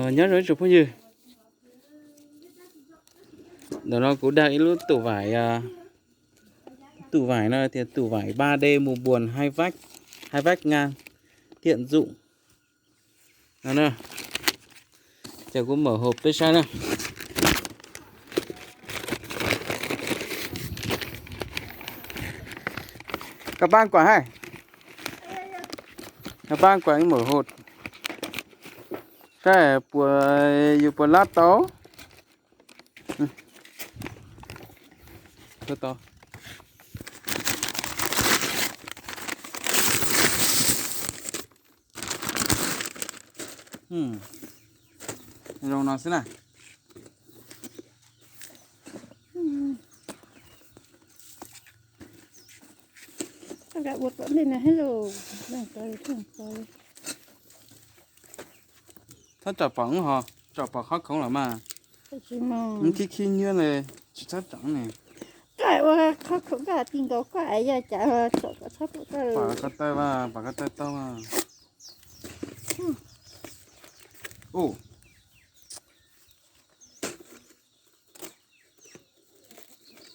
Nyob zoo ib tsoom phooj ywg, ntawm no kuv dag ib lub tủ vải, tủ vải no tias tủ vải ba D mùa buồn hai vách, hai vách ngang, tiện dụng. Ces kuv mở hộp peb saib na. Các bác quản hả? Các bác quản mở hộp. Saib puas, yus puas lab tau. Tau. Zoo no xwb na. Txhob tsom pom, ho tsom pom qhov khoom los mas. Khib khib nyiab li, tsis txhob tsom ne. Koj ua qhov khoom koj ti nkaus koj es yog cas tsom kom txhob pom koj. Pom ko taw mas, pom ko taw tau mas. Ua,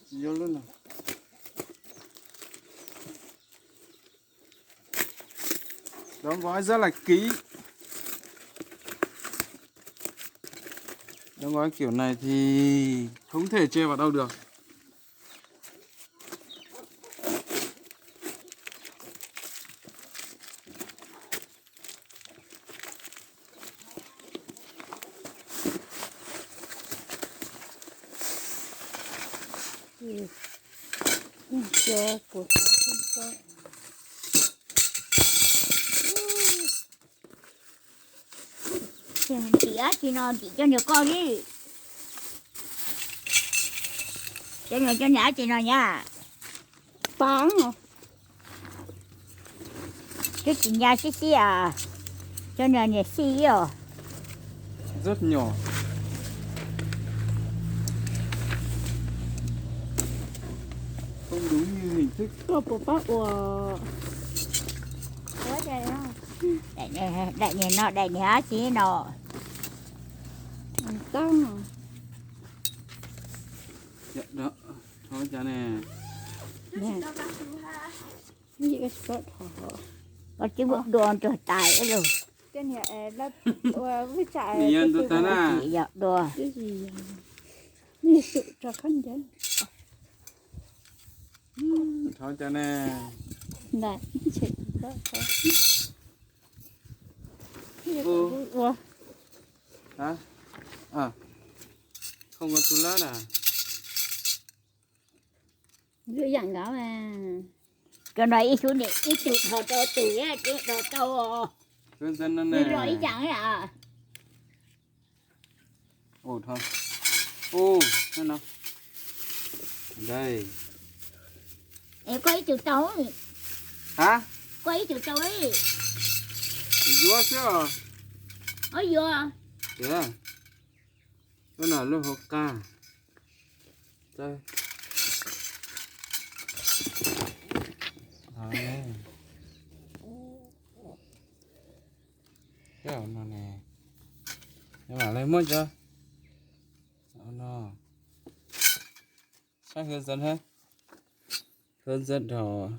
tsis yuav lub no. Đóng gói rất là kỹ. Đóng gói kiểu này thì không thể chê vào đâu được. Ntim dab tsi no, ntim cov niag ko li. Cov niag, cov niag dab tsi no nyab? Pam. Twb tsis nyas sib sib as, cov niag niag xij os. Rất nhỏ. Không đúng như hình thức. Koj puas pab ua? Daim niag no, daim niag dab tsi no? Tau. Thov cas ne. Koj tsis muab dua nrog tais lawm. Yog dua. Thov cas ne. Không có túi lết à? Ib yam nkaus mas. Cov no ib xub niam ib tug dhos rau tus, ib tug dhos rau. Nws los ib yam. Ua, no. Đây. Es koj ib tug tau. Hả? Koj ib tug tau li. Yuav xwb os. Yuav. Tiag. Lub no lub hauv qab. Cov no ne, mam li muab cov no saib hướng dẫn ha. Hướng dẫn rau.